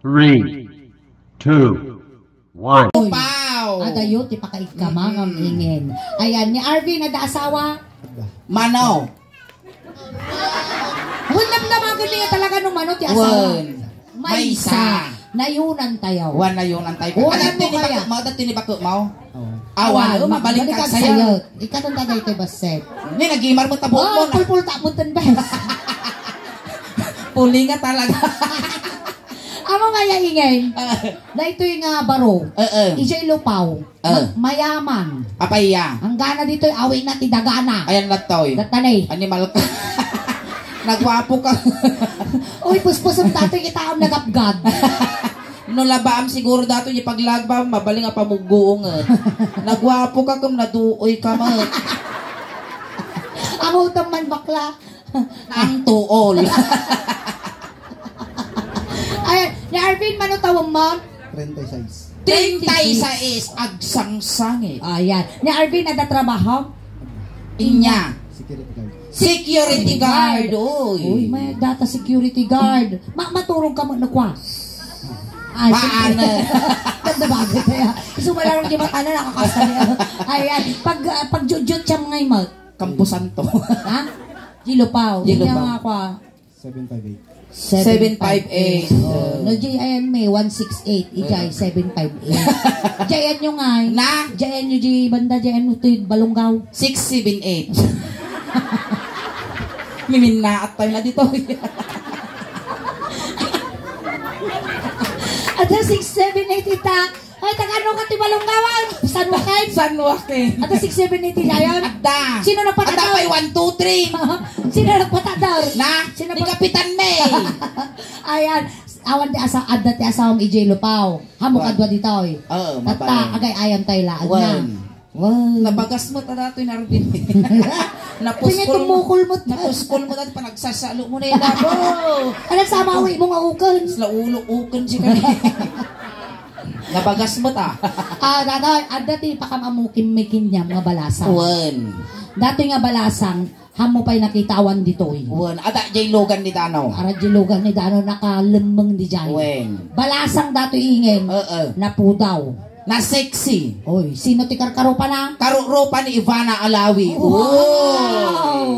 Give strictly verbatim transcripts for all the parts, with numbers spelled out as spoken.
Three, two, one. Pau! Adayo ti pakaigkama nga ingen. Ayan, ni Arvin, adda asawa? Mano? Wen, namnamagen niya talaga no mano ti asawa. Wen. Maysa. Maysa. Nayunan tayo. Wen, nayunan tayo. Wen, ano kaya? Adda ti ni baket mo, adda ti ni baket mo? Oo. Awan, awan, mabalik ka sayo. Ikaw ang tagay kay Baset. Ni nagimar mo tabok mo na. Pulpul ta mo ten bes. Puli nga talaga. Amo nga ya ingay. Ah. Daytoy nga baro. Eh, eh. Ijay lupaw. Eh. Ma-, mayaman. Apay ya? Ang gana ditoy, awi na ti dagana. Ayan na toy. Datani. Animal ka. Nagwapo ka. Uy, puspusem datoy kita ang nagapgad. No labaam siguro dato ni paglagba, mabaling a pamugguong, eh. Nagwapo ka kum naduoy ka met. Amo utom man bakla. Ang tuol. Ay, ni Arvin, mano tawag mo? Treinta y seis. Treinta y seis, agsangsangit. Ayan. Ni Arvin, ada trabaho? Inya. Security guard. Security guard, oy. Uy, may data security guard. Ma-, maturog ka mo, nagkwa. Ay, paano? Siyempre. Ganda bagay kaya. Gusto mo lang di mata na nakakasal. Ayan. Pag, ah, pag jujut siya mga imat. Camposanto. Ha? Jilupaw. Jilupaw. Hindi nga ako, ah. Seven five eight. Seven five eight. Oh, no, J I N may one six eight. Ijay, seven five eight. Jayan nyo nga, eh. Na? Jayan nyo, J banda, jayan mo, ito yung balunggaw. Six seven eight. Miminnaat tayo na dito. At sa six seven eight ita, ay, taga ano ka ti Balonggawan? San Joaquin? San Joaquin. At six seven eight ti dayon? Adda. Sino nagpatador? Adda pa'y one, two, three. Sino nagpatador? Na? Sino ni pa- Kapitan May. Ayan. Awan ti asa-, adda ti asawang ijay lupaw. Hamo kadua ditoy. Oo, tatta, mabay. Agay-ayam tayo laag na. Wen. Wen. Nabagas mo ta datoy, Narvin. Napuskol mo. Tumukol mo ta. Napuskol mo dati, panagsasalo mo na yan, apo. Anak, sama, uwi mo nga uken. Sila ulo, uken siya kami. Nabagas mo ta. Ah, datoy, adda ti pakamamukim may kinyam nga balasang. Wen. Datoy nga balasang, hamo pa'y nakita awan ditoy. Wen, ada jay lugan ni Dano. Ara jay lugan ni Dano, nakalemmeng di jay. Wen. Balasang datoy ingen, oo, napudaw. Na sexy. Oy, sino ti karkarupa na? Karurupa ni Ivana Alawi. Wow!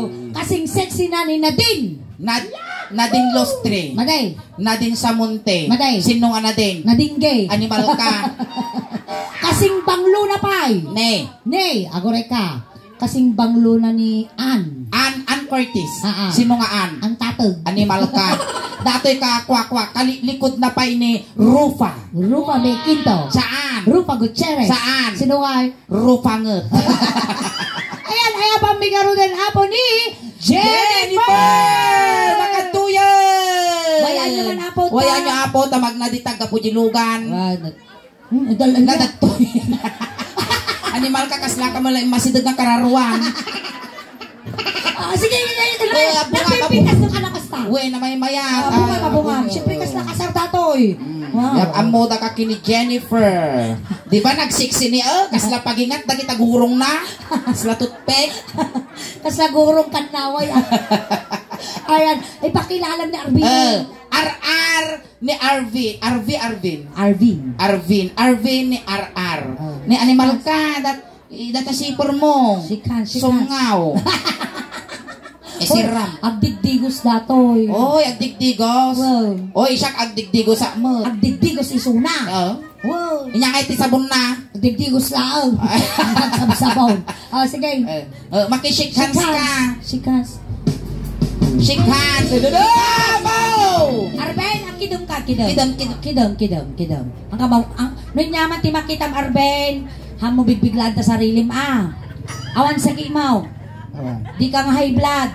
Oy. Kasing sexy na ni Nadine. Nad-, Nadine Lostre. Maday. Nadine Samonte. Maday. Sino nga Nadine? Nadingge. Animal ka. Kasing banglo na pay. Ne. Ne, agore ka. Kasing banglo na ni Ann. Ann, Ann Curtis. Ah, ah. Sino nga Ann? Ang tatag. Animal ka. Datoy ka, kwa, kwa. Kali-, likod na pay ni Rufa. Rufa May Quinto. Saan? Rufa Gutierrez. Saan? Sino nga? Rupanget. Ayan, ay abang migaruden apo ni Jennifer! Jennifer! Makatuyan! Wayaan nyo man apo ta. Wayaan nyo apo ta, magnaditag ka po di lugan. Ah, nag-, hmm, dal-, ano? Nadagtoy. Animal ka, kasla ka man lang masideg nga kararuan. Ah, sige, sige, sige. Eh, bunga, napipintas mabunga. Ng anak. Wen, na may mayat. Ah, bunga, ah, mabunga. Bunga. Siyempre, kasla kasar datoy. Mm. Wow. Yak, ammo da ka kini Jennifer. Di ba nagsiksi ni, oh, kasla pagingat, dagita gurong na. Kasla toothpick. Kasla gurong kannaway, ah. Ayan, ipakilala ni Arvin. Eh, R R ni Arvin. Arvin, Arvin. Arvin. Arvin. Arvin ni R R. Oh. Ni animal ka, dat-, Ida ta sipor mo. Sikan, sikan. Sumngaw. Isiram. Oy, agdigdigos datoy. Oy, agdigdigos. Wow. Oy, siak agdigdigos sa mo. Agdigdigos isuna. Oo. Wow. Inya kay ti sabon na. Agdigdigos laang. Sabsabon. Oh, sige. Eh, eh, makishake hands ka. Shake hands. Shake hands. Shake hands. Dudu! Arben, ang kidem ka, kidem. Kidem, kidem. Kidem, kidem, kidem. Ang kabaw, ang, no nyaman ti makitam, Arben. Hamo bigbiglaan ta sarilim, ah. Awan sakit mo. Awan. Di ka nga high blood.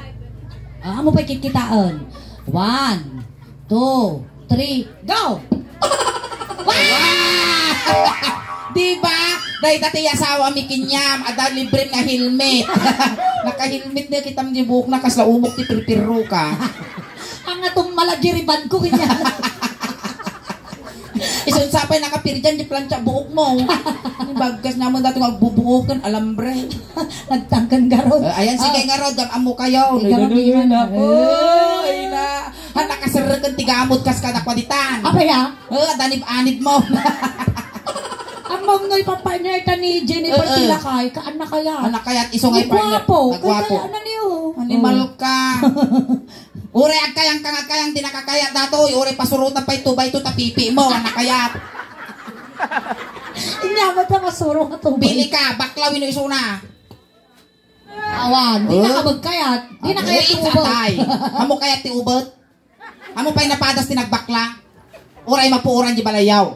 Ah, amo pa'y kitkitaen. One, two, three, go! Wow! Di ba? Dayta ti asawa mi kinyam, ada libre nga helmet. Naka-helmet na kitam di buhok na, kasla umok ti pirpirro ka. Ang atong malagiriban ko, kinyam. Isun sapay nakapirdian di plancha buok mo. Ni bagkas naman dati nga agbubuokan, alambre. Nagtangkan garod. Eh, ayan, sige, ah, nga rod, gam-, amo kayo. Ikaw ang iwan. Ay, na. Haan nakaserreken ti gamut kas kadakua ditan. Apay a? Eh, danib-anib mo. Ammom no ipapartner ta ni Jennifer Oo. Tilakay, kaan na kaya? Haan na kaya isu nga ipartner? Nagwapo. Nagwapo. Kaya, kaya, ano niyo? Animal ka. Uray agkayang ka nga agkayang di nakakayat datoy. Uray pasurutan pay two by two ta pipi mo. Haan na kaya? Inyawat na masuro nga two by two. Pili ka, bakla wenno isuna. Awan, di Oh? na ka magkayat. Di na kayat ti ubet. Atay. Amo kayat ti ubet? Amo pay napadas ti nagbakla? Uray mapuoran di balayaw.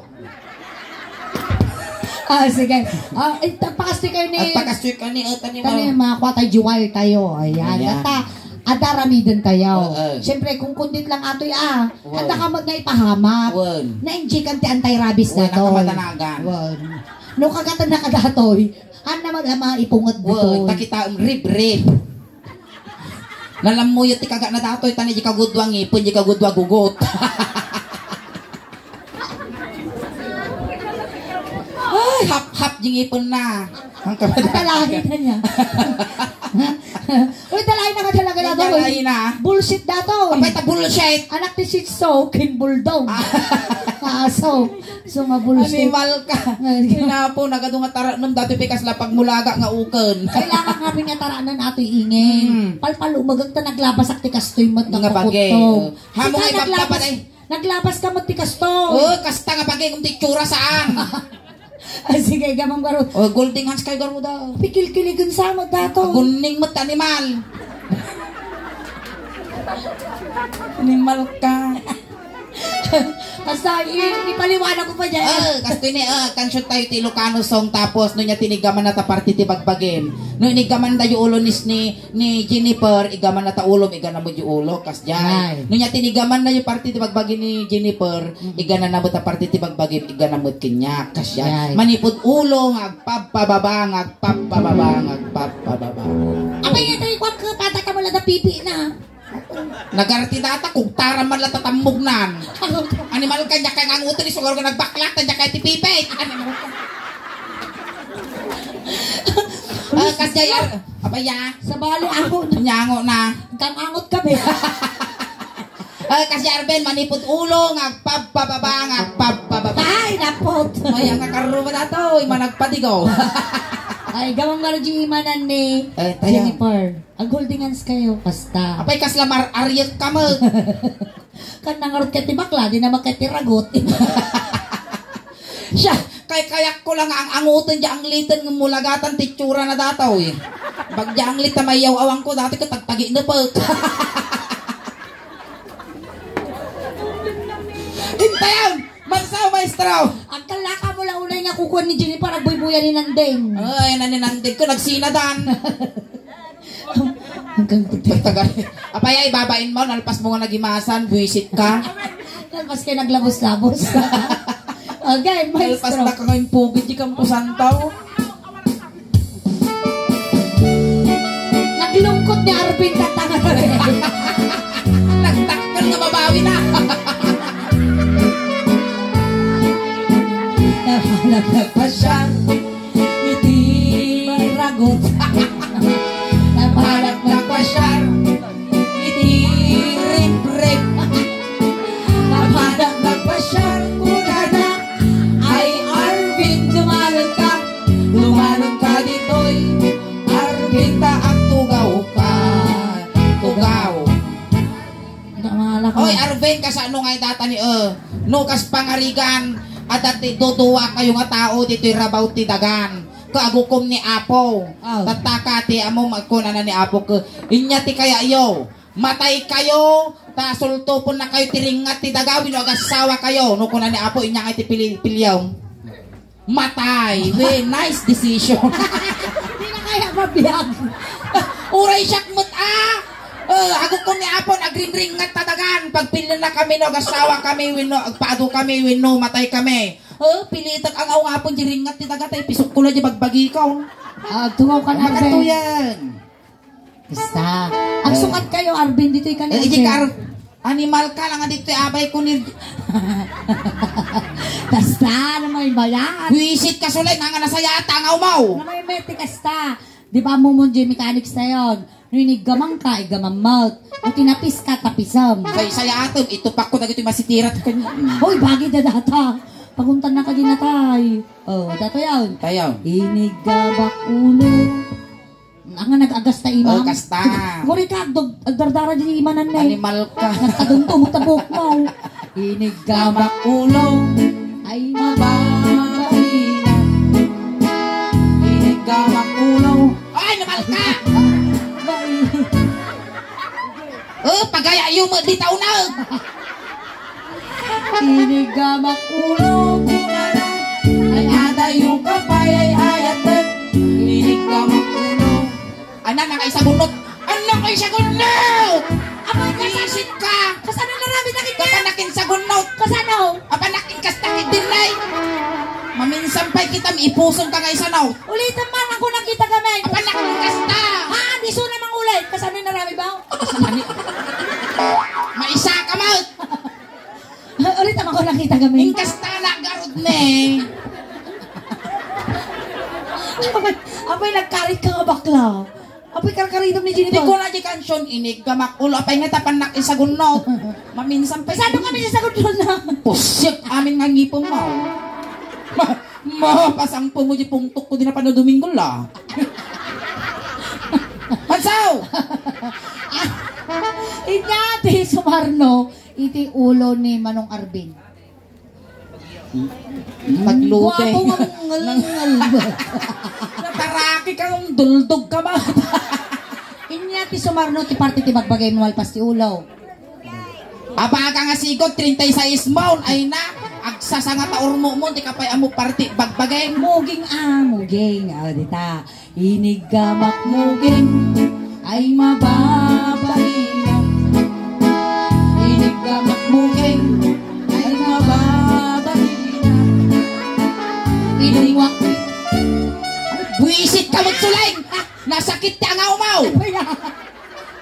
Ah, sige. Ah, eh, ta-, pakastoy kayo ni At pakastoy ka ni, eh, tani Tani, ma- mga kwatay juwal tayo. Ayan. Ayan. Basta, adaramiden tayo. Oo. Siyempre, kung kundit lang atoy, ah, Wow. handa ka mag nga ipahamak. Wen. Na-enjoy kan ti anti-rabies Wen, na to. Nakamatanagan. Wen. No kagatan na kadatoy, Anna, mag-ama, ipunget Wow, ditoy. Takita, um, rib, rib. Nalammuyot ti kagana datoy, tani di kagudua ngipin, di kagudua gugot. Ay, hap-hap di ngipin na. Ang kabata. Atalahi na niya. Uy, talahi na ka talaga Yung datoy. Talahi na. Bullshit datoy. Apay ta bullshit. Anak ti Shih Tzu, kin bulldog. Ah. Ah, so, So, mabulsig. Animal ka. Ay. Sinapo, nagadu nga taraknam, dati pikas la pagmulaga nga uken. Kailangan nga rin nga taraknan ato ingen. Mm. Palpalumagak ta naglabasak ti kastoy met nga Nga bagay, kukuttog. oh. Hamo Sika nga ibagbabat naglabas, ay. Naglabas ka met ti kastoy. Oh, kasta nga bagay kung ti tsura saan. Ah, sige, gamang garud. Oh, golden hands kay garuda. Pikilkiligan sa met dato. Agunning met animal. Animal ka. Basta, i-, ipaliwanag ko pa dyan. Ah, kastoy ni, ah, kansyot tayo ti Ilocano song, tapos no niya tinigaman na ta parte ti bagbagim. No inigaman da yung ulo ni, ni, ni Jennifer, igaman na ta ulom, igana mo yung ulo, kas dyan. Ay. No niya tinigaman na yung parte ti bagbagim ni Jennifer, Mm. igana na mo ta parte ti bagbagim, igana mo kinyak, kas dyan. Ay. Manipod ulo, nga agpabpababa, nga agpabpababa, nga agpabpababa. Apay, ito yung kwan ka, pata ka mo lang na pipi na. Nagarti data, kugtaran man lang tatammugnan. Animal ka, diak kay ngangutan, isugar ka nagbaklat, diak kay ti pipit. Animal ka. Ah, kasi ay, ar-, abaya. Sabali, angot. Nyango na. Kang angot ka, be. Ah, kasi Arben, manipod ulo, nga agpabpababa, nga agpabpababa. Ay, napot. Ay, ang kakaruma na to, yung managpadigaw. Ay, gawang nga rin yung imanan ni Eh, tayo. Jennifer. Ag-holding hands kayo, basta. Apay, kasla mar-, ariet ka mo. Kan nangarot ka ti bakla, di naman ka ti ragot. Siya, kay kayak ko lang ang angutan di anglitan ng mulagatan ti tsura na dataw, eh. Pag di anglit na mayaw-awang ko, dati ko tagpagi na po. Intayan! Mansaw, maestro! Agkalaka mo lang unay nga kukuan ni Jennifer, agbuybuyan ni Nandeng. Ay, naninandeng ko, nagsinadan. Hanggang Taga-, apay ay, babain mo, nalpas mo nga nagimasan, buwisit ka. Nalpas kayo naglabos-labos. Okay, Nalpas maestro. Na ka ngayon, pugit, di kang pusantaw. Naglungkot ni Arvin, tatanga na rin. Nagtakkel nga babawi na. Napalag na pa siya. Iti ragot. Napalag nagpasyar iti riprip. Napalag nagpasyar kunana, "Ay, Arvin, dumalon ka, dumalon ka ditoy. Arvin, ta agtugaw ka, tugaw." Oy, Arvin, kasano nga idata ni, eh, no kas pangarigan, adda ti duduwa kayo nga tao ditoy rabaw ti dagan. Kaagukom ni Apo. Oh. Tattaka ti amo, kunana ni Apo, ke, inya ti kayayo. Matay kayo, ta sultupon na kayo ti ringngat ti daga, wenno agassawa kayo. No, kunana ni Apo, inya nga ti pili-, piliyaw. Matay. We, nice decision. Hindi na kaya mabiag. Uray siak met, ah! Eh, agukom ni Apo, nagrinringngat ta dagan. Pagpilian na kami, no, agassawa kami, wenno, agpaado kami, wenno, matay kami. Oh, pilitak ang aw nga Apo, di ringngat ti daga, tay pisok ko la di bagbagi ko. Ah, tumaw ka na, Arvin. Makatuyan. Basta. Agsukat kayo, Arvin, ditoy ka na, Eh, di sir. Kar-, animal ka lang, ditoy abay ko ni Basta, ano mo yung bayan? Wisit ka, Sulay, nga nga nasaya at tangaw mo. Ano mo yung meti, kasta? Di ba, Momon J Mechanics na yon? Iniggamangka, iggamammet. No tinapiska, tapisem. Say, sayatem, itupakko dagitoy masitirat kaniak. Hoy, bagay da data. Paguntan na ka di natay. Oh, dato yan. Tayaw. Iniggamak ulo. Anga nag-agas ta imam? Oh, kasta. Guri ka, agdog-, agdardara di imanan na eh. Animal ka. Kasta dun to, mutabok mo. Iniggamak ulo. Ay, mababaina. Iniggamak ulo. Ay, animal ka! Oh, pagayayo mo, di tao na. Iniggamak ulo. Ay, adayo ka, payay-ayatek. Iniggamak ulo. Ana, nakaisagunot. Ana, nakaisagunot! Apo, kasa-, Isit ka! Kasano naramid na kita? Kapanakin sagunot! Kasano? Apanakin kasta kit dinay! Maminsan pa'y kita, miipuson ka nga isanaw. Ulitan man, ako nakita kami. Apanakin kasta! Haan, iso namang ulit. Kasano naramid ba? Kasano? Maisa ka, Maut! Ulit naman ko nakita kami. Ingkasta na, garod ne. Apay, apay, nagkarit ka nga bakla. Apay, karkaridom ni Jennifer. Di ko na di kansion, iniggamak ulo. Apay nga tapan nak isagunot. Maminsan pa. Saan kami sa sagunot na? Pusit, amin nga ngipon mo. Ma, mapasang po mo di pungtok ko di na pano Domingo la. Pansaw! Inya ti sumarno iti ulo ni Manong Arvin. Taglude. Guwapo nga ngal-ngal. Nataraki ka, nung duldog ka ba? Inya ti sumarno ti parte ti bagbagay mo malpas ti ulo. Abaga nga sigud, treinta y seis mon, ay na, agsasanga ta urmo mo, di ka pay amo parte bagbagay mo. Muging, ah, muging. Ah, dita. Iniggamak muging, ay mababaina. Iniggamak muging, ay mababaina. Inigwak. Buisit ka, Mutsuleng! Nasakit ti angaw mo! Kuya,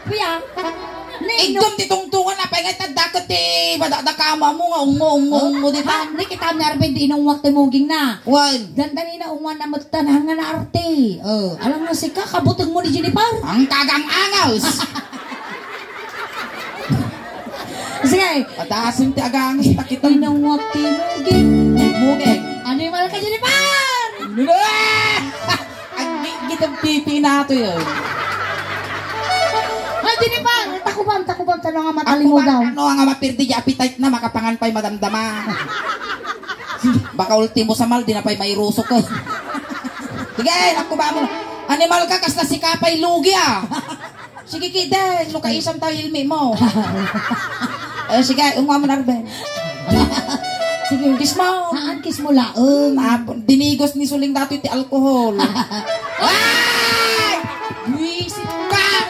kuya, nino? Igdum ti tungtungan, apay nga itaddaket ti madakdakama mo nga ungmo, ungmo, ungmo dita. Ah, ni kita ni Arvin, di inungwak ti muging na. Wan. Dandanina, ungwan na met tan, nga naarte. Oh, alam nga sika, kabuteng mo ni Jennifer. Ang kagang angas! Sige. Patasin ti agang, takita. Inungwak ti muging. Muging. Animal ka, Jennifer! Agigit ang pipi na to yun. Ay, Jennifer! Takuban, takuban, tano nga matalimudaw. Ano nga mapirdi di appetite na, makapangan pa'y madamdama. Baka ultimo sa mal, di na pa'y mairusok, eh. Sige, nakuba mo. Animal ka, kasta si kapay lugi, ah. Sige, kiden, lukaisam tayo, ilmi mo. Eh, sige, umuha mo na, Ruben. Sige. Kiss mo. Haan, kiss mo laeng. Ah, dinigos ni Suling datoy ti alcohol. Ay! Buisit ka!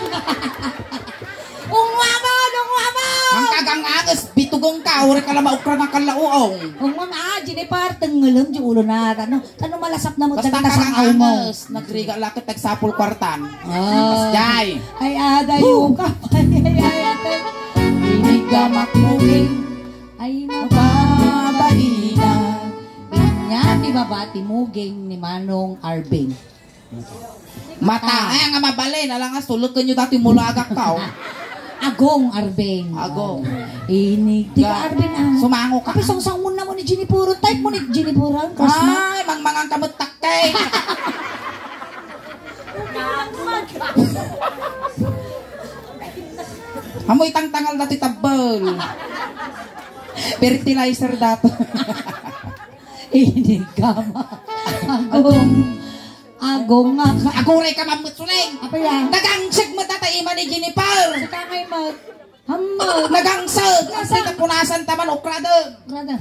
Ungwa mo! Ungwa mo! Ang kagang anges, bitugong ka, uri ka lang maukra ng kalauong. Ungwa nga, ah, Jennifer, tengelem di ulo na, ano? Kano malasap na mo. Basta talaga sa kagang aw mo. Anges, nagriga lakit, nagsapul kwartan. Ah. Mas jay. Ay, adayo ka pa. Ay, ay, ay, ay. Inigamak mo, eh. Ay, mababaina. Nya, ti baba, ti muging ni Manong Arvin. Mata, ah, ay, nga mabalin. Ala nga, sulod kanyo dati mulagak ka, oh. Agong Arvin. Agong. Ini, di ka Ga-, Arvin, ah. Sumango ka. Kapag sangsangon na mo ni Jennifer, type mo ni Jennifer, ah, crush mo. Ay, mangmangang kamot takte. Amoy tangtangal dati tabbal. Fertilizer dato. Ini ka, ma. Agong. Agong nga ka. Aguray ka, Ma'am Mutsuling. Apa yan? Nagangsig mo, Tata Ima ni Jennifer. Sa kangay mo. Hammo. Nagangsig. Nasa? Ang pinapunasan taman, okrado. Brother.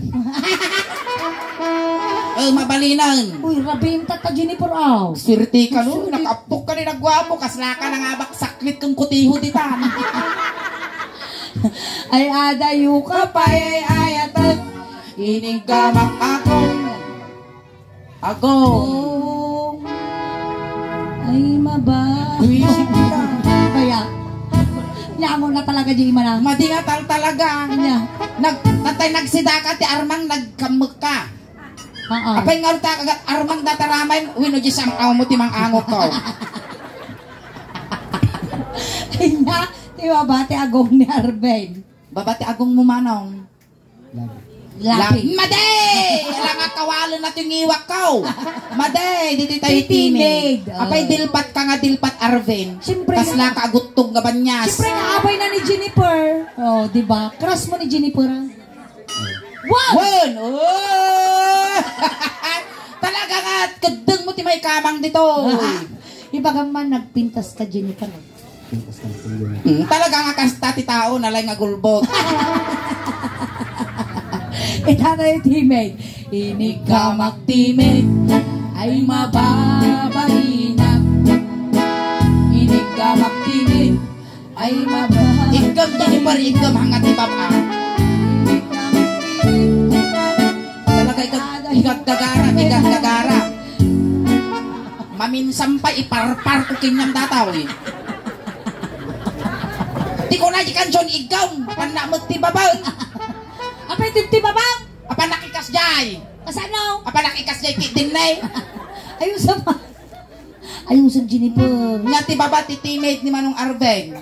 Eh, mabalinan. Uy, rabin, Tata Jennifer, aw. Swerte ka, no? Swerte. Nakaptok ka ni nagwapo. Kasla ka na nga bak saklit kang kutiho ditan. Ay, adayo ka, pay, ay, ay, atat. Inigamak akong Agong. Ay, maba. Buwisit ka. Kaya, niamo na talaga di imana. Madi nga tal talaga. Anya? Nag-, tatay nagsida ka, ti Armang nagkammek ka. Oo. Apay nga ulit ka, Armang dataramay, wino di sang aw mo ti mang angok ko. Anya, ti baba ti agong ni Arben. Baba ti agong mo, manong. Labi. Labi. Madi! Ala nga kawalen na ti ngiwak ko. Madi, ditoy tayo timid. Timid. Oh. Apay, dilpat ka nga dilpat, Arvin. Siyempre. Kasla ka aguttog nga banyas. Siyempre, kaabay na ni Jennifer. Oh, di ba? Crush mo ni Jennifer, ah. Wow! Wen! Oh! Talaga nga, keddeng mo ti maikamang dito. Ibagam man, nagpintas ka, Jennifer. Pintas ka, Jennifer. Mm, talaga nga kasta ti tao, nalay nga gulbot. Ita na yung timid. Iniggamak timid, ay mababainak. Iniggamak timid, ay mababainak. Iggam, Jennifer, iggam, hanga ti baba. Talaga, igag-, igagagara, igagagara. Maminsan pa, iparpar ko kaniam dataw, eh. Ti kuna di kansion, iggam, apan na met ti babang. Apay ti, ti babang? Apan nakikas jay. Kasano? Apan nakikas jay, ki dinne. Ayusan pa. Ayusan, Jennifer. Nga ti baba, ti timid ni Manong Arveng.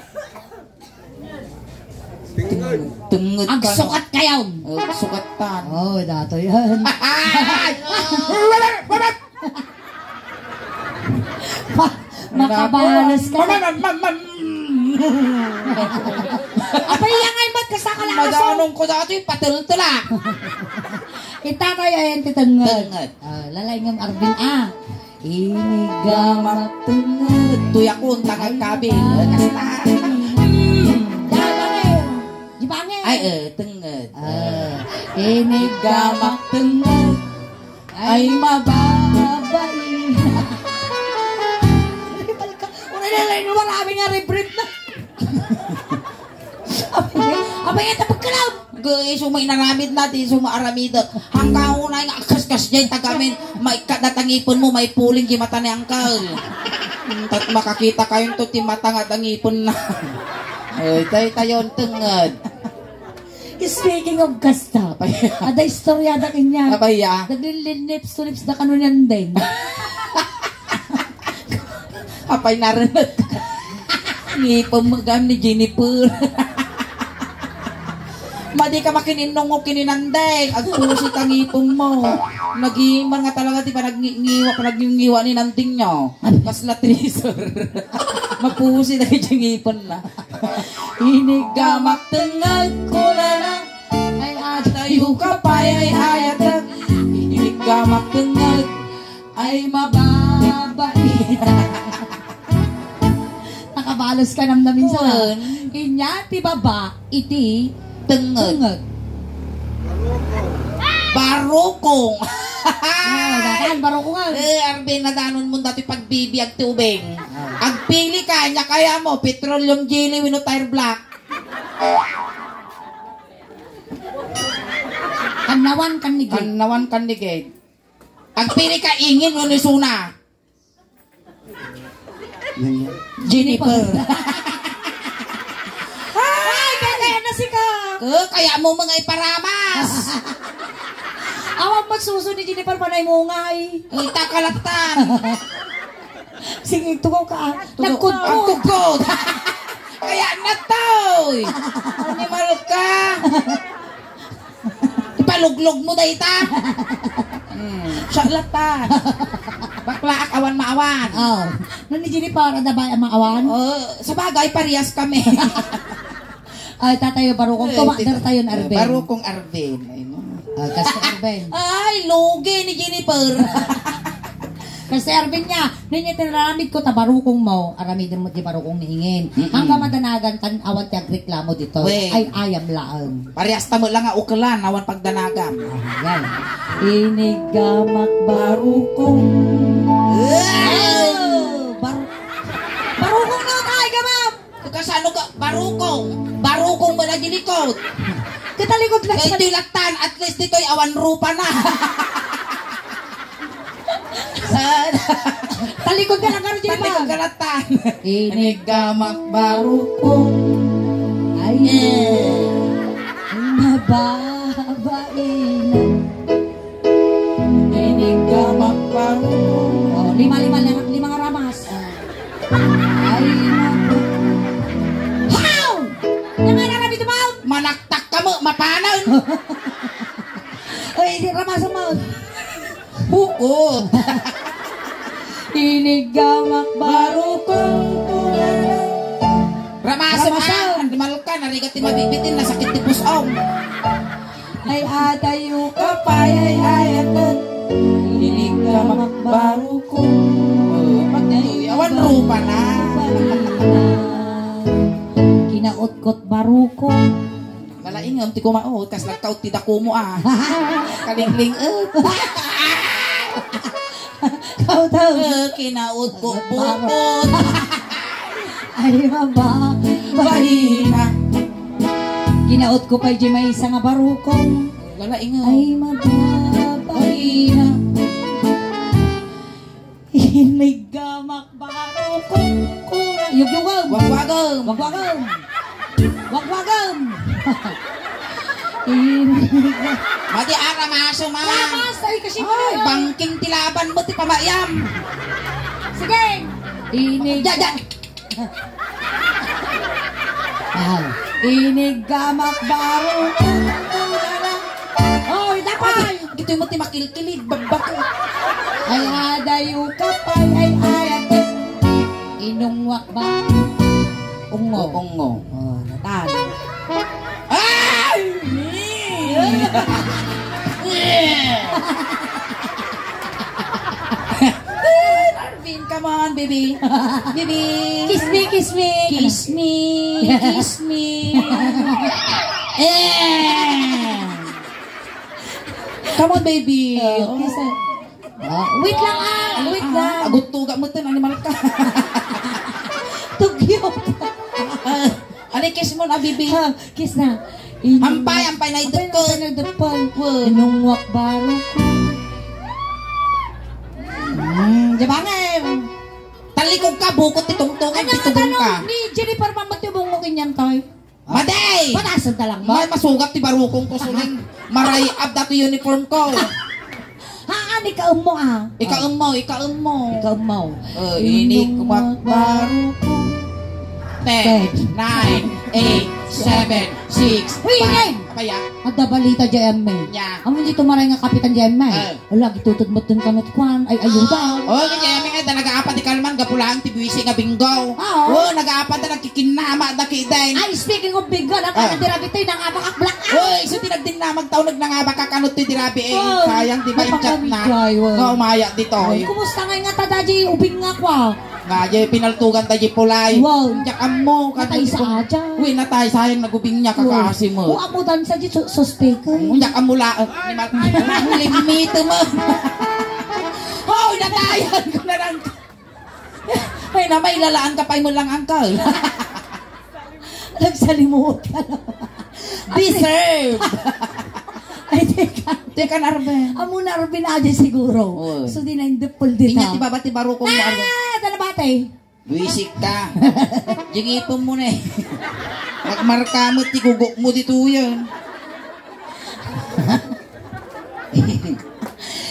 Tenged. Tenged ka. Agsukat kayon. Agsukatan. Oh, dato yan. Ay! Pa-, makabalas ka. Mama, mama, mama. Apay, iya nga imat, kasta ka lang aso. Madanong ko dati, patel-tel, ah. Kita kayo, ayan, ti tenged. Tenged. Ah, lalay ngem Arvin, ah. Iniggamak tenged. Tuyakon, tangag kabil. Ay, kasta. Hmm. Di bangir. Di bangir. Ay, eh, tenged. Ah. Iniggamak tenged. Ay, mababai. Uray na, uray na, marami nga rib-rib na. Apay, apay, ita pagkalaw. Ga, isu nga inaramid na, ti isu nga aramidek. Hanggang unay nga kaskasdiay tagamin, maikkat na tangipen mo, maipuling di mata ni angkel. Tat makakita kayo to, ti mata nga tangipen na. Ay, tay tayon, tenged. Speaking of kasta, apay, ada istorya da kanya. Apay, ya. Naglilips to lips da kano niyan din. Apay, narenet. Ngipem mo gam ni Jennifer. Madi ka makininnong o kininandeng. Agpusi ka ngipem mo. Nagiman nga talaga ti panagni-, ngiwa, panagningiwa ni nanding niyo. Kasla treasure. Mapusi na kay ngipem na. Iniggamak tenged, kunana. Ay, atayo ka pay, ay, ayatek. Iniggamak tenged. Ay, mababai. Nakabalos ka namnamin sa. Wen. Inya ti baba iti tenged. Tenged. Barukong. Ah, datan, barukong, ah. Eh, Arvin, nadanon mo dati pagbibiag ti ubing. Ah. Agpili ka, nya kaya mo, petroleum jelly wenno tire black. Kannawan, kannigid. Kannawan, kannigid. Agpili ka, ingin wenno isuna. Jennifer. Ay, kaya, kaya na sika. Ko, kaya mo mga iparamas. Awan magsuso ni Jennifer, panay mo nga, eh. Ay, takalatan. Sige, tugaw ka, ah. Tugaw. Nagkudkod. Nagkudkod. Kaya na to, eh. Animal ka. Ipaluglog mo dayta. Hmm, siya lata. Bakla ak awan maawan. Oh. Nani Jennifer, ada ba ang maawan? Oh, sa bagay, parehas kami. Ay, tatayo, barukong. Eh, tumakder tayo, Arvin. Barukong Arvin. Ay, no. Ah, kasta, Arvin. Ay, lugi ni Jennifer. Kasi Arvin niya, ninyo tinaramid ko, ta barukong mo, aramiden mo ti barukong ni Ingin. Mm-mm. Hanggang madanagan, tan awan ti agreklamo dito. Wen. Ay, ayam laeng. Parehas ta mo lang nga ukelan, awan pagdanagan. Ah, yan. Iniggamak barukong. Wow! Bar-, barukong na tayo, gamam! Kasano ka? Barukong. Barukong mo na ginikot. Katalikod lang. Kaya sa ito yung latan, at least dito'y awan rupa na. Talikod ka lang, Carl J. Talikod ka lang, tan. Iniggamak barukong. Ay, eh, mababainan. Iniggamak barukong. Oh, lima, lima, lima, lima nga ramas. Ay, naku. Ay, di, ramasa mo. Bukod. Iniggamak barukong tulala. Ramasa mo. Ramasa. Animal ka, narigat ti mabibitin, nasakit ti pusong. Ay, adayo ka pay, ay, ay, ato. Iniggamak barukong. Pagtuy, awan rupa na. Kinautkot barukong. Nalaingem ti kumaot, kas nagkaot ti dakumo, ah. Kalingling-et. Kautaw. Eh, kinaot ko bukod. Ay, maba. Bahina. Kinaot ko pay di maysa nga barukong. Nalaingem. Ay, maba. Bahina. Iniggamak barukong. Yugyugem. Wagwagem. Wagwagem. Wagwagem. Inigga- Madi aramaso ma. Lamas, ay, kasi Ay, mo. Bangking ti laban mo, ti pamayam. Sige. Inig- Diyan, diyan. Ay. Iniggamak barukong. Oy, dapay. Ditoy mo ti makilkilig, babbak. Ay, adayo ka pay, ay, ay, ate. Inungwak ba? Ungo. Ungo. Oh, natan. Ay! Arvin, come on, baby. Baby. Kiss me, kiss me. Kiss me, kiss me. Eh. Come on, baby. Oh, kiss her. Ah, wait lang, ah. Wait lang. Aguttuga mo to, animal ka. Tugyok. Ah, ano, kiss mo na, bibi? Ah, kiss na. Ampay, ampay na idep ko. Ampay na idep ko. Inungwak barukong. Hmm, di ba nga eh? Talikog ka, bukot ti tungtong, ano ang bitugon ka. Ni Jennifer Mamat yung bungo kinyan, toy? Madi! Patasen ta lang mo? May masugat ti barukong ko, suling. Maray-ab dati uniform ko. Haan, ikaem mo, ah. Ikaem mo, ikaem mo. Ikaem mo. Eh, inik, mat-, barukong. Ten, nine, eight, seven, six, Uy, five. Inay! Abaya. Agda balita di M A. Ya. Amo di tumaray nga kapitan di M A. Eh. Ala, gitutudmot din kanot kwan. Ay, ayuda. Oh, kaya may nga, nag-aapat di kalman, gapulaan ti buwisi nga bingo. Oo. Oh, nag-aapat na nagkikinama, daki din. Ay, speaking of bingo, ang Ah. kanang dirabi tayo, nangabak ak black out. Oy, so tinagdin na, magtaunag nangabak ak, ano ti dirabi eh. Oh, Sayang, di ba yung chat na? Napakami, Jai, oh. Nga umaya dito, Ay, eh. Kumusta nga nga tada di ubing nga kwa? Nga, jay pinaltugan ta jay pulay. Wow. Diyak ammo, Natay sa kadto. Aja. Uy, natay, sayang nagubing niya, Wow. kakaasi mo. O, amo dan sa di su-, suspek, eh. Uy, diyak ammo la-, eh, ni ma-, limit mo. Hoy, natayan ko na lang. Ay, na, may lalaan ka pa mo lang, uncle. Nagsalimot ka na. Deserve. Ay, teka. Teka, Narben. Amo Narben aja siguro. Oo. So, di na yung depol dita. Inya, ti baba, ti barukong mo, ano? Ah, ito na ba, te? Buisik ka. Jingipon mo na eh. Magmarka mo, ti gugok mo dito yan.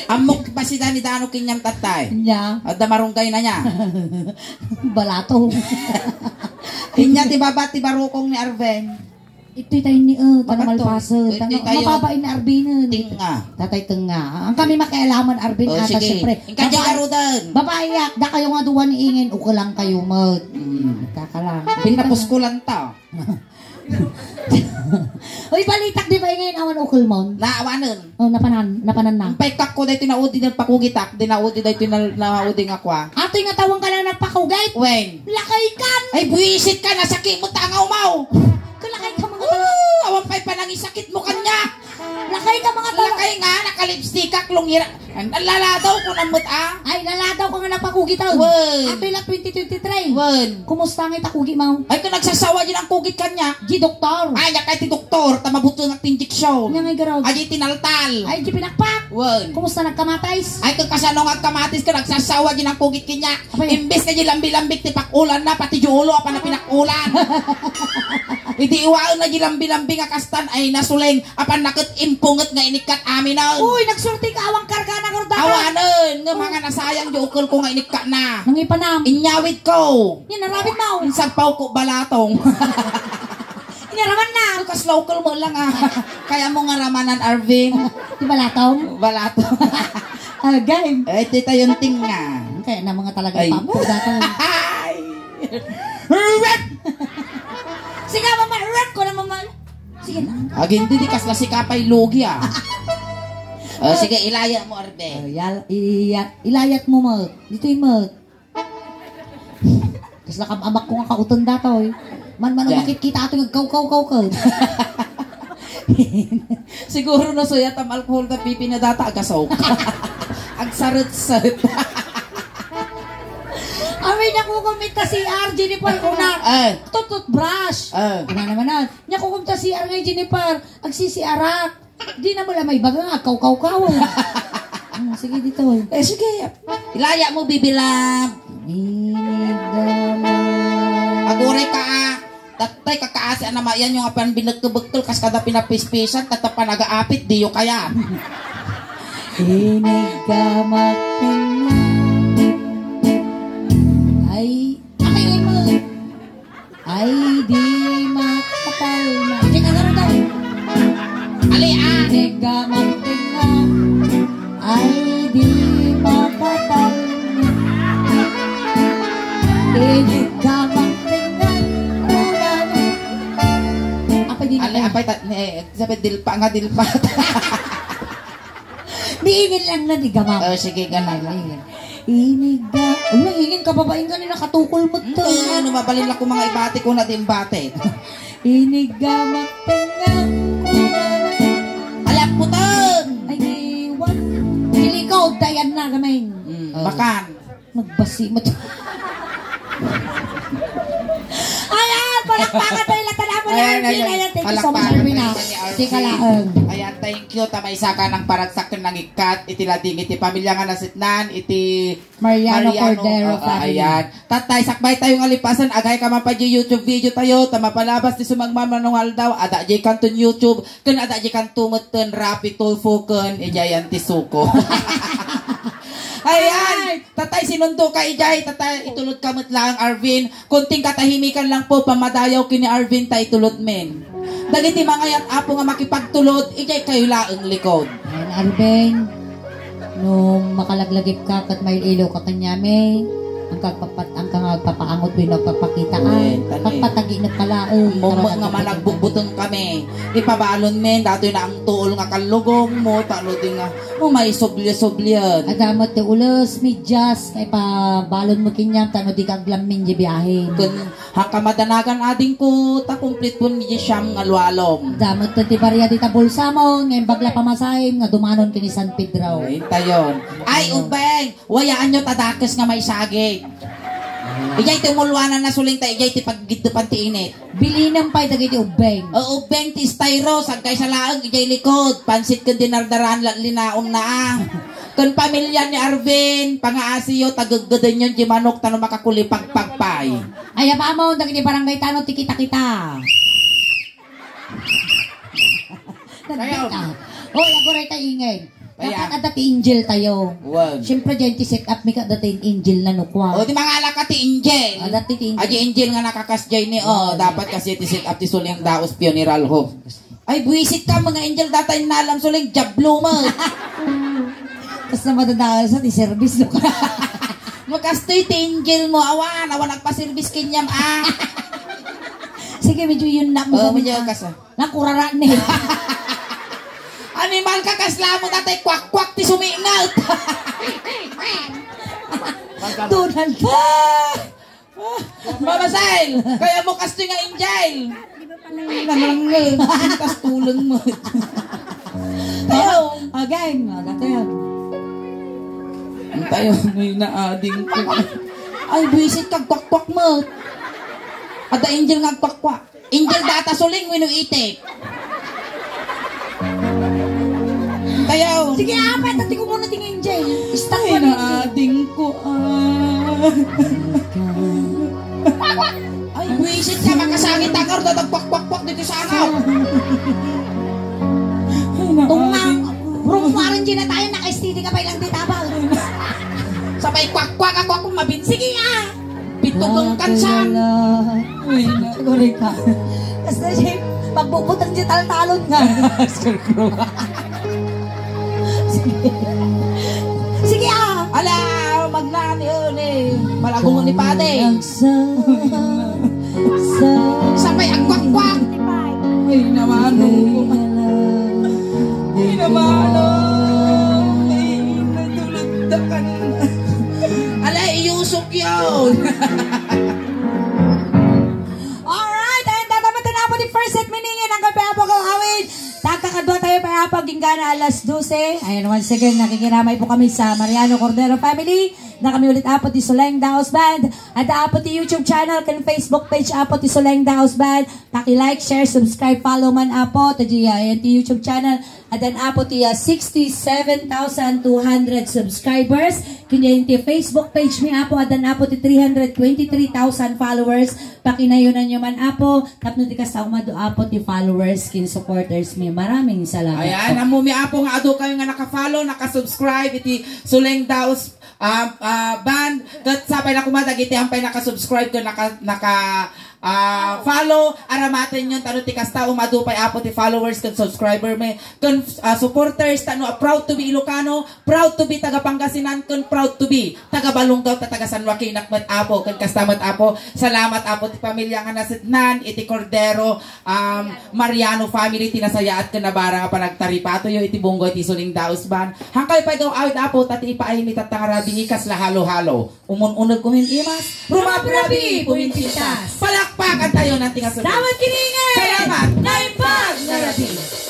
Ammok pa si Dani Dano kinyam tatay. Nya. Adda marunggay na niya. Balato. Inya ti baba, ti barukong ni Arven. Ito'y tayo ni, uh, Makato. Tanamalpasan. Ito'y Tana-, tayo. Mababa in Arvin, eh. Tinga. Tatay Tinga. Ang kami makialaman, Arvin, Oh, ata, sige. Siyempre. Ingka di Babae, arudan. Babae, ah, da kayo nga duwa ni Ingin, uka lang kayo, mag. Mm. Kaka lang. Pinapuskulan ta. Uy, balitak, di ba, Ingin, awan ukol mo? Naawanan. Oh, napanan, napanan na. Ang paikak ko, dahil tinaudi ng pakugitak, dinaudi dahil tinal-, naudi nga kwa. Ato'y nga tawang ka lang nagpakugit? Wen. Lakay kan! Ay, buwisit ka, nasakit mo, tangaw mo! Kalakay ka, mga tao. Oo, awan pa'y panangisakit mo kanya. Lakay ka, mga tao. Lakay nga, nakalipstick ka, klungira. An-, laladaw ko na mo't, ah. Ay, laladaw ko nga napakugit, ah. Wen. Ato ila twenty twenty-three. Wen. Kumusta nga itakugi mo? Ay, kung nagsasawa din ang kugit kanya. Di doktor. Ay, nya kay ti doktor, ta mabuto nga ti injection. Nya nga garag. Ay, di tinaltal. Ay, di pinakpak. Wen. Kumusta nagkamatis? Ay, kung kasano nga agkamatis ka, nagsasawa din ang kugit kanya. Apay? Imbes na di lambi-lambik ti pakulan na, pati di ulo, apa na pinakulan. Idi iwaen na di lambi-lambi nga kastan, ay nasuleng, apan naket impunget nga inikkat aminen. Uy, nagsulti ka, awang karga na, Gorda. Awanen, nga Oh. Mga nasayang di ukol ko nga inikkat na. Nangipanam. Inyawid ko. Yan, narabit mo. Ang sagpaw ko balatong. Inaraman na. Ay, kasla ukel mo lang, ah. Kayatmo nga aramanan, Arvin. Di balatom? Balatom. Ah, game. Eh, di tayo tinga. Kaya na mga talaga Ay. Ipapo dati. Ay! Red! Sige, mama, red ko na, mama. Sige na. Agin, di, di kasla si Kapay Lugi, ah. Oh, sige, ilayat mo, Arvin. Oh, yal-, iya-, ilayat mo, Mark. Dito yung Mark. Kasla kam amak ko nga kautenda toy. Man, man, Diyan. Makitkita ato nga kaw, kaw, kaw, kaw. Siguro no suya tam alcohol ta pipi na data agasok. Agsaretset. Amin na kukumit ka C R, Jennifer, una. Eh. Tututbrush. Eh. Una naman na. Nya kukumit ka C R nga, Jennifer. Agsisiarak. Di na mo lang maibaga nga, kaw-kaw-kaw. Hmm, sige, dito, eh. Eh, sige. Ilaya mo, bibilab. Inigama. Aguray ka, ah. Tattay, kakaasi, ano, ma-, yan yung apan binagkabagkal, kas kada pinapispisan, tatapan, nagaapit, diyo kaya. Inigama, tingnan. Ay, ay, ay, mo. Ay, di makatalma. Di ka ganun daw. Ali, ah. Nega magtinga. Ay, di makatalma. Nega magtinga. Kulang. Apa di Ali, na- apay ta-, ne, sabi, dilpa nga, dilpa. Diingin lang na, di gamang. Oh, sige, gamang. Diingin. Iniga. Uy, ingin ka, babaeng ka ni nakatukol mo to. Hindi, ano, mabalin lang kung mga ibati ko na din bati. Iniga, magtanga. Alam ko to. Ay, iwan. Pili ko, dayan na, gameng. Mm, Oh. Bakan. Nagbasi mo to. Ayan, palakpakan tayo lang. Tanaman ni Ayan, Arvin. ayan. Ayan, thank you so much, Palakpakan Arvin, ah. tayo ni Arvin. Tika laeng. Ayan, thank you. Ta maysa ka ng paragsak nga nangikkat iti lading iti pamilya nga nasitnan, iti Mariano Mariano, Cordero oo, family. Ayan. Tatay, sakbay tayo nga lipasan. Agay ka man pa di YouTube video tayo. Ta mapalabas ti sumagmamano nga aldaw. Ada di kanton YouTube. Ken ada di kanto metten Raffy Tulfo ken idiay Auntie Suko. Ayan. Ay! Tatay, sinundo ka idiay, tatay, itulod ka met laeng, Arvin. Konting katahimikan lang po, pamadayaw ken ni Arvin, ta itulod men. Dagiti mangayat, Apo, nga makipagtulod, idiay kayo laeng likod. Ayan, Arvin, no makalaglagip ka, ket mail-ilo ka kaniami, ang kagpapat-, ang kang agpapaangot wenno agpapakita, Ayan, ay, tani. Pagpatagi na pala, eh, Mumot nga managbugbuteng kami. Ipabalon men, datoy na ang tuol nga kallugong mo, talo di nga, mo may subli-sublian. Adda met ti ules, medyas, nga ipabalon mo kaniam, tano di ka aglammin di biyahe. Kun, hangka madanagan adingko, ta kumplitpon di siyam nga lualom. Adda met ti baria dita bulsa mo, nga imbag la pamasahim, nga dumanon kini San Pedro. Ay, tayon. Ay, Ano? Ubeng, wayaanyo ta dakes nga maisagid. Ijay ti umulwanan na suling ta, ijay ti paggiddupan ti init. Bilinem pay dagiti ubbeng. O, ubbeng ti styro, sagkaysa laeng idiay likod. Pansit ken dinardaraan la linaonna, ah. Ken pamilya ni Arvin, pangaasiyo, tageggedenyo di manok, tano makakulipagpag pay. Ay, apamo, dagiti barangay tano ti kita-kita. Nagkita. Oy, aguray ta ingay. Kaya Dapat adda ti angel tayo. Wan. Siyempre, diyan ti set up mi kadda ti angel na nukwa. O, di mangala ka ti angel. Adda ti angel. Adi angel nga nakakas jay ni, o, Wan. Dapat kasi ti set up ti suling daos funeral home. Ay, buwisit ka, mga angel, data innalam suling, jablo mo. Tapos na madadaan sa ti service, no? Makastoy ti angel mo, awan, awan nagpa-service kanyam, ah. Sige, medyo yun na, O, medyo maganda. Kasa. Nakurara ni. Animal ka, kasla mo, tatay, kwak-kwak, ti sumingat. Donald. Ah! Mama Sel, kaya mo kastoy nga angel. Nanangel, kas tulong mo. Tayo. Again, aga tayo. Ang tayo, may naading ko. Ay, buwisit ka, kwak-kwak mo. Ada angel nga kwak-kwak. Angel data suling wenno itik. Tayo. Sige, apat. Ati ko muna ting angel. Stop Ay, mo na, angel. Naading ko, ah. Ay, buwisit ka, makasangit ang ardo, nagkwak-kwak-kwak dito sa ano. Ay, Tung na, naading ko. Rumpuaran di na tayo, naka-S T D ka pa ilang di tabal. Sabay kwak-kwak ako, kung mabin-, sige, ah. Bitugang ka sa. Ay, na. Siguro ka. Basta siya, pagbubutang di taltalon nga. Scarecrow. Sige. Sige, ah. Ala, magnani, oh, ni. Malagungon ni Pate. Ang sa, sa, Sabay, agwakwak. Ay, naman, oh. Ay, naman, oh. Ay, natulog na ka na. Ala, iyusok yun. Alright, and dataman tayo po di first set meaning, ang kape apo ko, awit. Tagkakadwa tayo pa apo, ginggana alas dose. Ayan, once again, nakikiramay po kami sa Mariano Cordero family. Na kami ulit apo ti Suleng Daos Band. At apo ti YouTube channel, kan Facebook page apo ti Suleng Daos Band. Paki-like, share, subscribe, follow man apo. Ta di, ayan, ti YouTube channel. Adan apo ti, ah, sixty-seven thousand two hundred subscribers. Kanya yung ti Facebook page mi apo, adan apo ti three hundred twenty-three thousand followers. Pakinayunan nyo man apo, tapno ti kasta umadu apo ti followers kin supporters mi. Maraming salamat Ayan, po. Amo mi apo nga adu kayo nga naka-follow, naka-subscribe iti Suleng Daos, ah, ah, band. Ket sapay na kuma dagiti ampay naka-subscribe ken naka, naka, ah, follow, aramaten yon, tano ti kasta, umadu pay apo ti followers ken subscriber mi, ken, ah, supporters, tano, ah, proud to be Ilocano, proud to be taga Pangasinan, ken proud to be taga Balongaw, ta taga San Joaquin ak met apo, ken kasta met apo. Salamat apo ti pamilya nga nasidnan iti Cordero, um, Mariano family, ti nasayaat ken nabarang a panagtaripatoyo iti bunggo iti Suleng Daos Band. Hangkay pay gaw awit apo, ta ti ipaay mi tatta nga rabii kasla halo-halo. Umun-uneg kumin imas, rumabrabi kumin pitas. Palakpakan tayo ng tinga Salamat, Kiningan! Salamat! Naimbag nga rabii!